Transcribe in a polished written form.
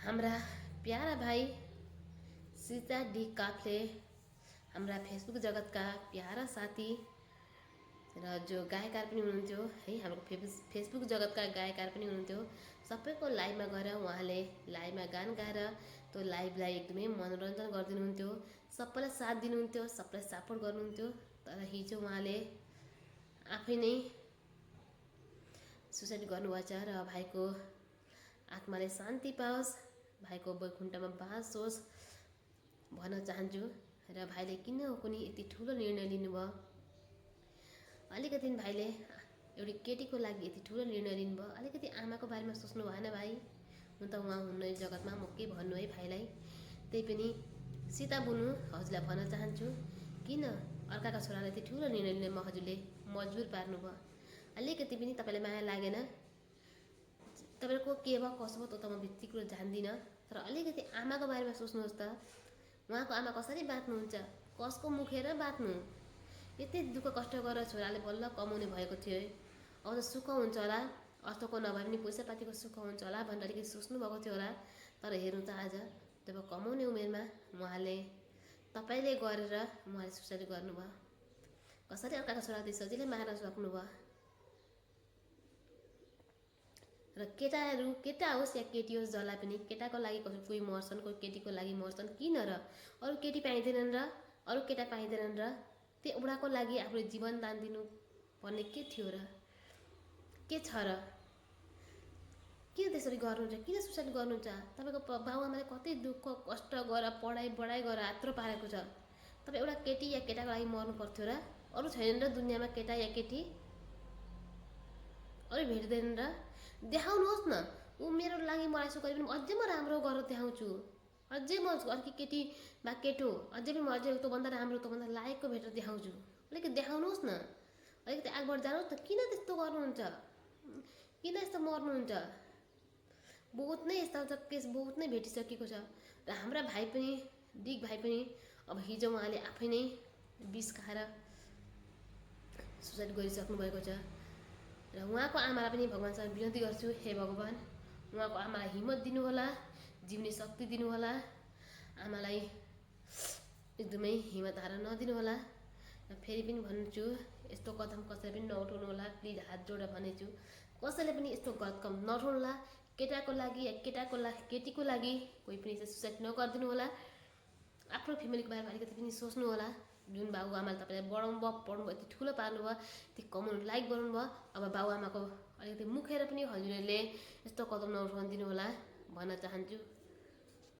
हाम्रा प्यारा भाइ सीता डी काफ्ले हाम्रा फेसबुक जगतका प्यारा साथी र जो गायककार पनि हुनुहुन्थ्यो है, हाम्रो फेसबुक जगतका गायककार पनि हुनुहुन्थ्यो। सबैको लाइभमा गएर उहाँले लाइभमा गान गाएर त्यो लाइभलाई एकदमै मनोरञ्जन गरिदिनुहुन्थ्यो, सबैलाई साथ दिनुहुन्थ्यो, सबैलाई सपोर्ट गर्नुहुन्थ्यो। तर हिजो उहाँले आफै नै सुसाइड गर्नुभएछ र भाइको आत्माले शान्ति पाओस्, भाइको वैकुण्ठमा बास होस् भन्न चाहन्छु। र भाइले किन कुनै यति ठुलो निर्णय लिनुभयो, अलिकति भाइले एउटी केटीको लागि यति ठुलो निर्णय लिनुभयो, अलिकति आमाको बारेमा सोच्नु भएन भाइ? हुन त उहाँ हुन्न जगतमा, म के भन्नु है भाइलाई। त्यही पनि सीता बुनु हजुरलाई भन्न चाहन्छु, किन अर्काका छोरालाई यति ठुलो निर्णय लिने हजुरले मजबुर पार्नुभयो? अलिकति पनि तपाईँलाई माया लागेन? तपाईँको के भयो कसो भयो त म भित्री कुरो जान्दिनँ, तर अलिकति आमाको बारेमा सोच्नुहोस् त। उहाँको आमा कसरी बाँच्नुहुन्छ, कसको मुखेर बाँच्नु? यति दुःख कष्ट गरेर छोराले बल्ल कमाउने भएको थियो, अब त सुख हुन्छ होला, अर्थको नभए पनि पैसापातीको सुख हुन्छ होला भनेर अलिकति सोच्नुभएको थियो होला। तर हेर्नु त आज जब कमाउने उमेरमा उहाँले तपाईँले गरेर उहाँले सुसाइड गर्नुभयो। कसरी अर्काको छोरा त्यति सजिलै मार्न सक्नुभयो? र केटा होस् या केटी होस्, जसलाई पनि केटाको लागि कोही मर्छन्, कोही केटीको लागि मर्छन्, किन र? अरू केटी पाइँदैनन् र अरू केटा पाइँदैनन् र? त्यो एउटाको लागि आफूले जीवन दान दिनु पर्ने के थियो र? के छ र? किन त्यसरी गर्नुहुन्छ? किन सुसाइड गर्नुहुन्छ? तपाईँको बाबुआमाले कति दुःख कष्ट गरेर पढाइ गरेर आत्रो पारेको छ। तपाईँ एउटा केटी या केटाको लागि मर्नु पर्थ्यो र? अरू छैनन् र दुनियाँमा केटा या केटी? अरू भेट्दैनन् र? देखाउनुहोस् न, ऊ मेरो लागि मराइसो गरे पनि अझै म राम्रो गरेर देखाउँछु, अझै म अर्की केटी बा केटो अझै पनि म अझै तँभन्दा राम्रो तँभन्दा लायकको भेटेर देखाउँछु। अलिकति देखाउनुहोस् न, अलिकति अगाडि जानुहोस् न। किन त्यस्तो गर्नुहुन्छ? किन यस्तो मर्नुहुन्छ? बहुत नै यस्ता केस बहुत नै भेटिसकेको छ। र हाम्रा भाइ पनि डिक भाइ पनि अब हिजो उहाँले आफै नै विष खाएर सुसाइड गरिसक्नु भएको छ। र उहाँको आमालाई पनि भगवान्सँग विनती गर्छु, हे भगवान् उहाँको आमालाई हिम्मत दिनुहोला, जिउने शक्ति दिनुहोला, आमालाई एकदमै हिम्मत हार नदिनुहोला। र फेरि पनि भन्छु, यस्तो कदम कसैले पनि नउठाउनु होला, प्लिज हात जोडेर भनेछु, कसैले पनि यस्तो कदम नउठाउनुहोला। केटाको लागि या केटीको लागि कोही पनि सुसाइड नगरिदिनु होला। आफ्नो फ्यामिलीको बारेमा अलिकति पनि सोच्नु होला। जुन बाबुआमाले तपाईँलाई बढाउनु भयो, पढ्नु भयो, यति ठुलो पार्नु भयो, यति कमाउनु लाइक बनाउनु भयो, अब बाबुआमाको अलिकति मुखेर पनि हजुरहरूले यस्तो कदम नउठाउनु दिनु होला भन्न चाहन्छु।